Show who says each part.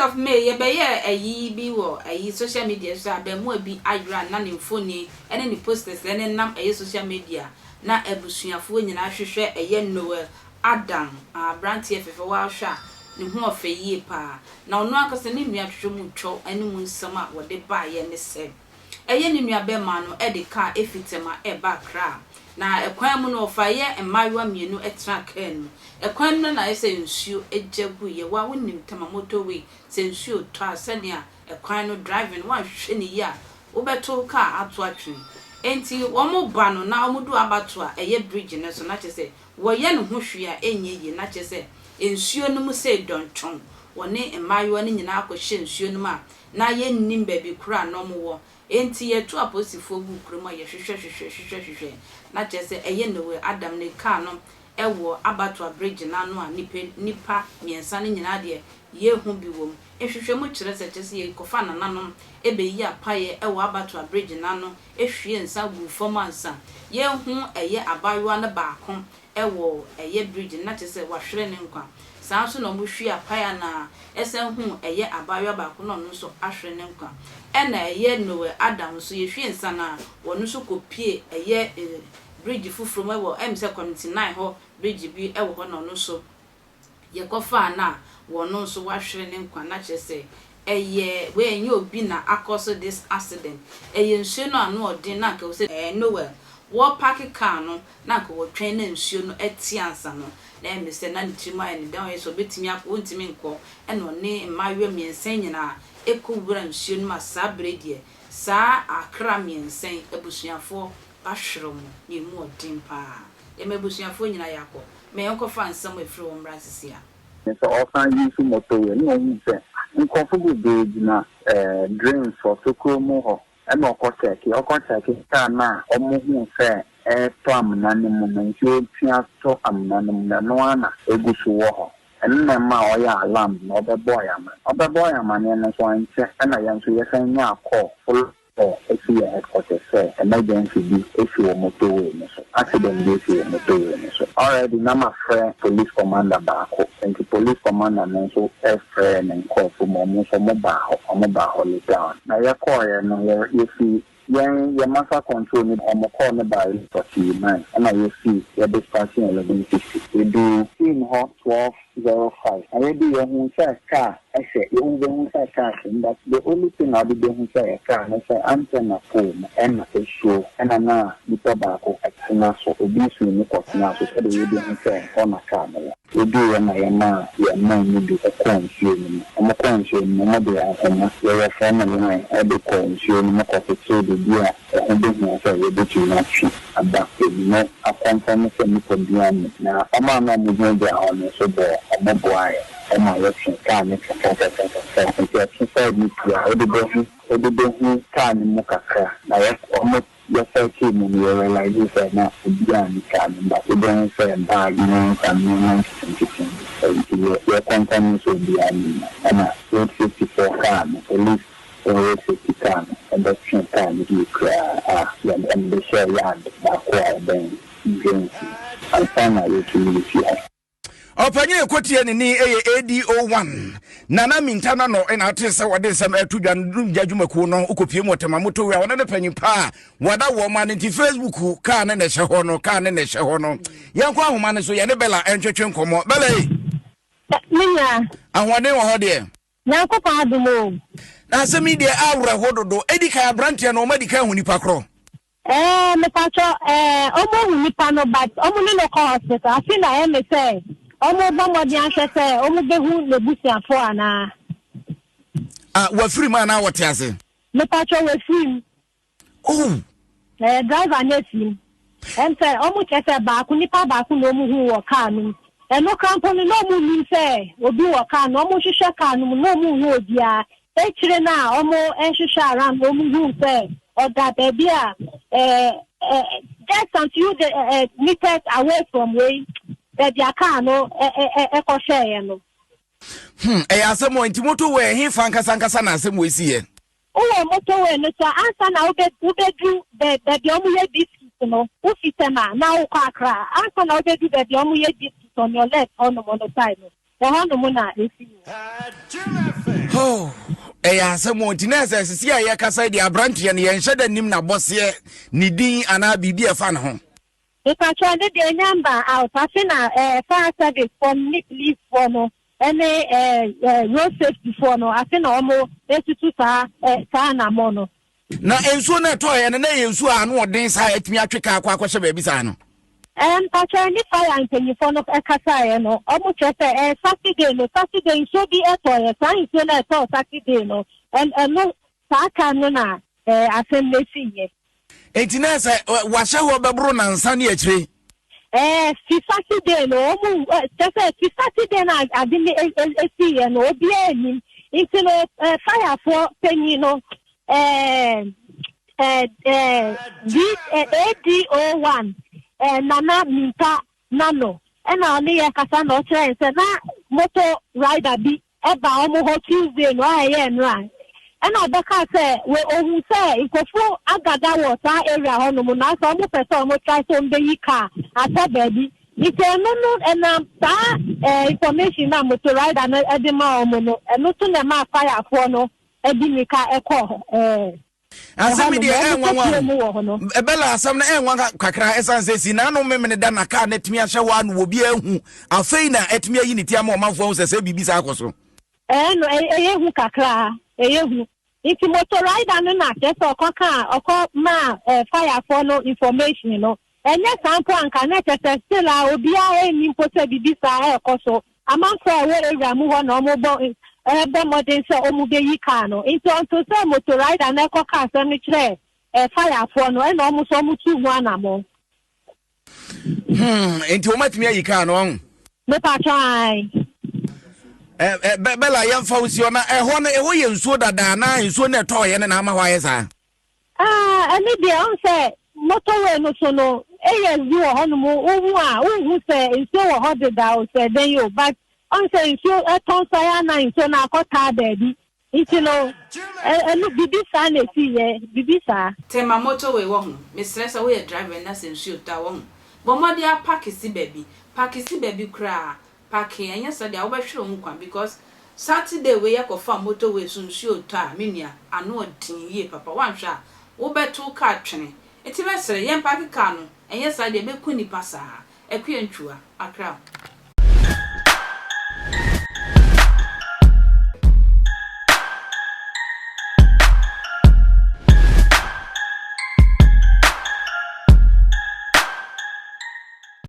Speaker 1: of May yɛbɛyɛɛ ayi bi wɔ ayi social media so sɛ abɛɛmoa bi ayera na ne mfoni ne ne posters nenam ɛyɛ social media na abusuafoɔ nyinaa hwehwɛ ɛyɛ Noel Adam abranteɛ fɛfɛ woahwɛ a ne ho ɔfɛ yie paa na ɔno ankasa ne nua twetwe mu twɔ ne mu nsɛm a wɔde baeɛ ne sɛ Ɛyɛ ne nuabɛma no de kaa efi Tema reba Accra. Na kwan mu no ɔfaeɛ mmaayewa mmienu tenaa kaa no mu. Ɛkwan no na ayɛ sɛ nsuo gya guiɛ. Wo a wonim Tema motorway, sɛ nsuo retɔ a sɛnea ɛkwan no driving no woanhwɛ no yie a wobɛto wo kaa ato atwene. Enti wɔba no na wɔdu abatoɔ a ɛyɛ bridge no so na kyerɛ sɛ wɔyɛ ne ho hwee a ɛnyɛ yie na kyerɛ sɛ nsuo no mu sei dɔntɔn. Wɔne mmaayewa no nyinaa kɔhyɛ nsuo no mu a na yennim baabi koro a na wɔwɔ. Enti yɛtuu apolisifoɔ guu kurom a yɛhwehwɛ hwehwɛ hwehwɛ hwehwɛ. Na kyerɛ sɛ ɛyɛ Noe, Adam ne kaa no wɔ Abattoir Bridge no ano a nnipa nnipa mmiɛnsa no nyinaa deɛ yɛrehu bi wɔ mu. Nhwehwɛmu kyerɛ sɛ kyerɛ sɛ yɛkɔfaa nananom bɛyii apaeɛ wɔ Abattoir Bridge no ano hwiee nsa guu fam ansa yɛrehu ɛyɛ abaayewa no baako wɔ ɛyɛ bridge no na kyerɛ sɛ wahwere ne nkwa. Saa nso na wɔhwie apae anaa ɛsan huu ɛyɛ abaayewa baako na ɔno nso ahwere ne nkwa. Ɛna ɛyɛ Noel Adam nso yɛhwie nsa no a wɔno nso kɔpie ɛyɛ bridge foforɔ mu ɛwɔ ɛm sɛ community 9 hɔ bridge bi ɛwɔ hɔ na ɔno nso yɛkɔfaa no a wɔno nso wahwere ne nkwa na kyerɛ sɛ ɛyɛ wei ɛnyɛ obi na akɔso this accident ɛyɛ nsuo no ano ɔden na anka ɛwɔ sɛ Noel wɔpake car no na anka wɔtwɛn na nsuo no ate ansa no, na ɛyɛ me sɛ na ne tirim ayɛ no dɛn, ɔyɛ sɛ ɔbɛtumi akɔ, ɔntumi nkɔ, ɛna ɔne mmaayewa mmiɛnsa yi nyinaa kɔwura nsuo no mu a saa berɛ yi deɛ, saa akra mmiɛnsa yi, abusuafoɔ ahwere wɔn, na ɛmu ɔden pa ara. Yɛma abusuafoɔ nyinaa yɛakɔ, ma yɛnkɔfa nsɛm a ɛfiri wɔn mmra sisi a.
Speaker 2: Sɛ ɔsan use motorway no na ohuu sɛ nkorɔfo bebree gyina drains hɔ, tokuro mu hɔ. Ɛna ɔkɔ kyɛke, ɔkɔ kyɛke kaa no a ɔmo huu sɛ ɛɛtɔ amena no mu no, nsuo pia tɔ amena no mu no, ɛno ara na egu so wɔ hɔ. Ɛno na ɛmaa ɔyɛɛ alarm na ɔbɛbɔɔ yɛn amanneɛ. Ɔbɛbɔɔ yɛn amanneɛ no nso ankyɛ ɛna yɛn nso yɛsan nyaa call follow call ɛfiri yɛn headquarters sɛ emergency bi asi wɔ motorway no so, accident bi asi wɔ motorway no so. Already na mafrɛ police commander baako, nti police commander no nso frɛɛ ne nkorɔfo ma ɔmo nso ɔmo baa hɔ, ɔmo baa hɔ later on. Na yɛkɔɔeɛ no, yɛ yɛfiri yɛn yɛ master control no wɔn kɔɔ no baa 8:49 ɛna yɛfiri yɛ dispatch 11:50. Yɛduu scene hɔ 12:05 na yɛdu yɛhuu sɛ car hyɛ yɛhu bɛhu sɛ car hyɛ mu but the only thing a wode bɛhu sɛ ɛyɛ car ne sɛ antenna pole no ɛna ɛsuo ɛna na nipa baako tena so obi suu no kɔtenaa so sɛdeɛ yɛbɛhu sɛ hɔ na car no wɔ. Woduiɛ na yɛmaa yɛn man no bi kɔɔ nsuo no mu. Wɔkɔɔ nsuo no mu, wɔde ahoma, yɛfrɛ no line, de kɔɔ nsuo no mu kɔkyekyeree baabi a ɛho bɛhia sɛ yɛbɛtumi atwe aba mu no akɔmfam sɛ nnipa biara nnim. Na wɔn a na wɔgyinagyina hɔ no nso bɔɔ wɔn boaeɛ ma yɛtwee kaa no kakrakakrakakra. Nti ɛtwe side no pii a, wode bɛhu wode bɛhu kaa no mu kakra. Na yɛ wɔn Yɛsɛɛkyee mu no, yɛ realisee sɛ na obiara nni car no mu but wobɛhu sɛ bag ne nneɛma nketenkete bi nti yɛ yɛ kɔntɛne sɛ obiara nni mu. Ɛna road safety foɔ car no, police foɔ road safety car no bɛtwee car no yie koraa a yɛde wɔde hyɛɛ yard baako a ɛbɛn Drains no ansa na yɛtumi de fii hɔ.
Speaker 3: Ɔpanyin a ɛkɔtie ne ne yɛ ADO1 Nana Minta Nano na ate sɛ wɔde nsɛm ɛto dwa no dumgya dwumakuo no wokɔpie mu ɔtɛma motowe a wɔne ne panyin paa wɔda wɔn ma no nti Facebook kaa ne na ɛhyɛ hɔ no kaa ne na ɛhyɛ hɔ no yɛnkɔ ahoma no so yɛne Bella ɛntwetwe nkɔmmɔ Bella yi ahoɔden wɔ hɔ deɛ.
Speaker 4: Nyankopɔn adom o.
Speaker 3: Na asɛm yi deɛ awerɛho dodo ɛdi kan aberanteɛ no ɔma di kan hu nipa korɔ.
Speaker 4: Ɛɛ mepakyɛ ɛɛ ɔmo ahu nipa no but ɔmo ne no kɔ hospital afe na ɛyɛ me sɛ ɔmo bɔ mmɔden ahwɛ sɛ ɔmo bɛhu n'abusuafoɔ anaa.
Speaker 3: Ah, wafiri mu anaa wɔte ase?
Speaker 4: Mepakyɛ wafiri mu.
Speaker 3: Oh.
Speaker 4: Ɛɛ driver no afiri mu. Ɛm sɛ ɔmo kyɛ sɛ baako nipa baako na ɔmo hu wɔ car no mu. Ɛno koraa mpo no na ɔmo nnim sɛ obi wɔ car no ɔmo hwehwɛ car no mu na ɔmo nhu obiara. Akyire no a ɔmo nhwehwɛ around no ɔmo huu sɛ ɔda baabi a eh, eh, just some few de, eh, meters away from wei baabi a car no ɛkɔhwɛeɛ no.
Speaker 3: Hmm, ɛyɛ asɛm o, nti motorway ɛhe fa ankasa ankasa na asɛm wei si yɛ?
Speaker 4: Wowɔ motorway no so a, ansa na wobɛdu baabi a wɔyɛ biscuit no, wofi Tema na wokɔ Accra, ansa na wobɛdu baabi a wɔyɛ biscuit on your left hɔnom no side no. Ɛhɔnom na ɛsii wɔ.
Speaker 3: Oh, ɛyɛ asɛm o. Nti na ɛsɛ sisi a yɛkasa yi deɛ aberanteɛ no yɛnhyɛ da nnim n'abɔseɛ, ne din anaa biribi a ɛfa ne ho.
Speaker 4: Mepakyɛw ne deɛ nya mba out afe na eh, fire service foɔ no ne police foɔ no ɛne eh, eh, road safety foɔ no afe na wɔn etutu saa eh, saa anamɔ no.
Speaker 3: Na nsuo no ɛtɔeɛ no na ɛyɛ nsuo a ano ɔden saa a ɛtumi atwe kaa kɔ akɔhyɛ baabi saa no.
Speaker 4: Eh, mpakyɛw ne fire mpanyinfoɔ no ɛkasaeɛ no wɔn kyerɛ sɛ eh, Saturday no Saturday nsuo bi ɛtɔeɛ saa nsuo no ɛtɔɔ Saturday no ɛno saa time no na eh, asɛm no esiiɛ.
Speaker 3: Enti na sɛ wahyɛ hɔ bɛboro nansa ne akyire.
Speaker 4: Ɛɛ fi Saturday no wɔn kyɛ sɛ fi Saturday no ade no esi yɛ no obiara anim nti no ɛɛ firefoɔ panyin no ɛɛ ɛɛ ɛɛ D ADO one ɛɛ Nana Minta Nano ɛna ɔne yɛ kasa na ɔkyerɛ yɛn sɛ na motor rider bi Ɛbaa wɔn hɔ Tuesday no a ɛyɛ nnora. Ɛna ɔbɛkaa sɛ wɔ ohuu sɛ nkurɔfoɔ agada wɔ saa area hɔ nom na sɛ wɔn pɛ sɛ wɔn try sɛ wɔn bɛyi car atɔ baabi. Nti ɛno no ɛnam saa eh, information no a motor rider no ɛde ma wɔn no ɛno so na ɛmaa fire foɔ no ɛde mirika ɛkɔɔ hɔ eh.
Speaker 3: Asɛm yi deɛ ɛnwanwa o. Bella asɛm no ɛnwa kakra ɛsan sɛ si n'ano memene da na kaa no atumi ahyɛ hɔ a na obi ahu afei na atumi ayi ne ti ama ɔmanfoɔ ahu sɛ sɛ biribi saa akɔ so.
Speaker 4: Ɛɛ no ɛyɛ hu kakra ɛyɛ hu nti motor rider no na kyerɛ sɛ ɔkɔ kaa ɔkɔ maa ɛɛ firefoɔ no information no Ɛnyɛ saa mpo a anka na kyerɛ sɛ still a obiara nni mpo sɛ biribi saa ɛrekɔ so. Amanfoɔ a ɛwɔ area mu hɔ na wɔbɔ ɛrebɔ mmɔden sɛ wɔbɛyi car no. Nti until sɛ motor rider no ɛkɔka asɛm no kyerɛɛ eh, firefoɔ no ɛna wɔn nso wɔtuu ho anamɔn.
Speaker 3: Hmm, nti wɔn atumi ayi car no ɔho?
Speaker 4: Mepatwa ae.
Speaker 3: Eh, eh, Bella yɛmfa wo si hɔ na ɛhɔ no ɛhɔ yɛ nsuo dada anaa nsuo no ɛtɔɔyɛ no na ama hɔ ayɛ saa?
Speaker 4: Ah, ɛno deɛ ɔn sɛ motorway no so no areas bi wɔ hɔnom wohu a wonhu sɛ nsuo wɔ hɔ deda o sɛ dɛn o but ɔn sɛ nsuo ɛtɔ nso ayɛ a na nsuo no akɔtaa baabi nti no ɛno bibi saa na ɛsiiɛ bibi saa.
Speaker 1: Tema motorway wɔ ho mesrɛ sɛ woyɛ driver na sɛ nsuo tɔ a wɔ ho bɔ mmɔden a park si baabi park si baabi koraa Parking ɛnyɛ saa deɛ a wobɛhwere wo nkwa because Saturday wei yɛkɔ fa motor way so nsuo retɔ a me nua ano ɔden yie papa woanhwɛ a wobɛto wo car twene nti mɛsrɛ yɛn parke car no ɛnyɛ saa deɛ ɛbɛku nnipa saa Akua Ntwua Accra.